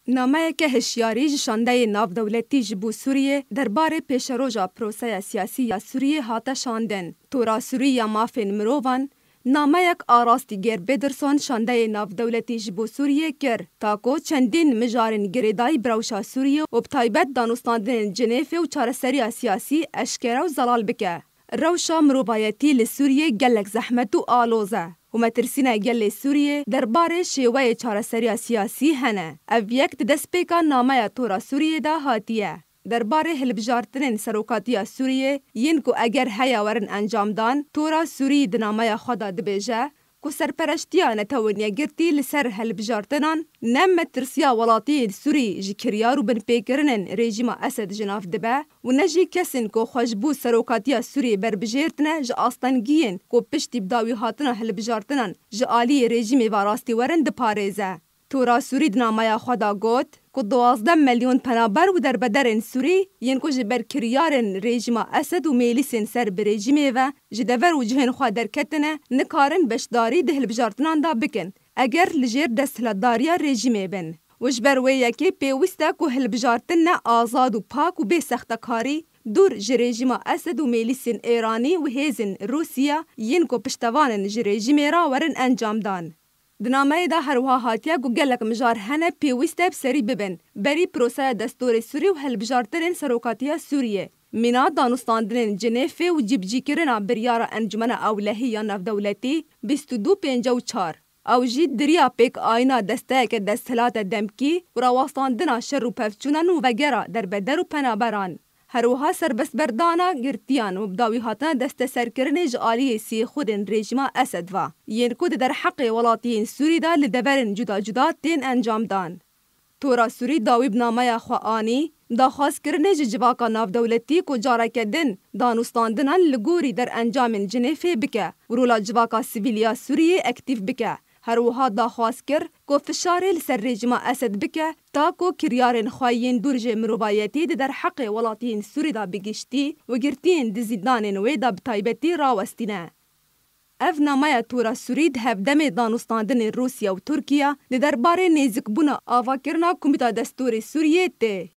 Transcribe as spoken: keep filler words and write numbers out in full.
Nameyeke hişyarî ji Şandeyê Navdewletî ji bo Sûriyê derbarê pêşeroja proseya siyasî ya Sûriyê hate şandin. Tora Sûrî ya Mafên Mirovan nameyek a rastî Geir Pedersen Şandeyê Navdewletî ji bo Sûriyê kir, ta ku çendîn mijarên girêdayî bi rewşa Sûriyê û bi taybet danûstandinên Cinêfê û çareseriya siyasî eşkere û zelal bike. Rewşa mirovayetî li Sûriyê gelek zehmet û aloz e û metirsîna gelê Sûriyê derbarê şêweyê çareseriya siyasî hene. Ev yek di destpêka nameya Tora Sûriyê de hatiye. Derbarê hilbijartinên serokatiya Sûriyê yên ku eger heya werin encamdan, Tora Sûrî di nameya xwe de dibêje ku serpereştiya Netewên Yekgirtî li ser hilbijartinan ne metirsiya welatiyên Sûrî ji kiryar û binpêkirinên rejîma Esed ji nav dibe û ne jî kesên ku xwe ji bo serokatiya Sûriyê berbijêrtine ji astengiyên ku piştî bi dawî hatina hilbijartinan ji aliyê rejîmê ve rastî werin diparêze. Tora Sûrî di nameya xwe de got ku duwazdeh milyon penaber û derbederên Sûrî yên ku ji ber kiryarên rejîma Esed û mêlîsên ser bi rejîmê ve ji dever û cihên xwe derketine, nikarin beşdarî di hilbijartinan de bikin, eger li jêr desthilatdariya rejîmê bin. Û ji ber wê yekê pêwîst e ku hilbijartin ne azad û pak û bê sextekarî, dûr ji rejîma Esed û mêlîsên Êranî û hêzên Rûsya yên ku piştevan in ji rejîmê re werin encamdan. Di nameyê de her wiha hatiye ku gelek mijar hene pêwîst e bi serî bibin, berî proseya destûrê Sûrî û hilbijartinên serokatiya Sûriyê, mîna danûstandinên Cinêfê û cîbicîkirina biryara Encûmena Ewlehî ya Navdewletî bîst û du pêncî û çar. Ew jî di riya pêkayîna desteyeke desthilatê demkî û rawestandina şer û pevçûnan û vegera derbeder û penaberan. Her wiha serbestberdana girtiyan û bi dawî hatina desteserkirinê ji aliyê siyê xwedên rejîma Esed ve, yên ku di derheqê welatiyên Sûrî de li deverên cuda cuda tên encamdan. Tora Sûrî dawî bi nameya xwe anî, daxwazkirinê ji civaka navdewletî ku careke din danûstandinan li gorî derencamên Cinêfê bike û rola civaka sivîl ya Sûriyê ektîf bike. Her wiha daxwaz kir ku fişarê li ser rejîma Esed bike, ta ku kiryarên xwe yên dûr ji mirovayetî di derheqê welatiyên Sûrî de bi giştî û girtiyên di zîndanên wê de bi taybetî rawestîne. Ev nameya Tora Sûrî di hevdemê danûstandinên Rûsya û Tirkiye di derbarê nêzikbûna avakirina Komîta Destûrê Sûriyê tê.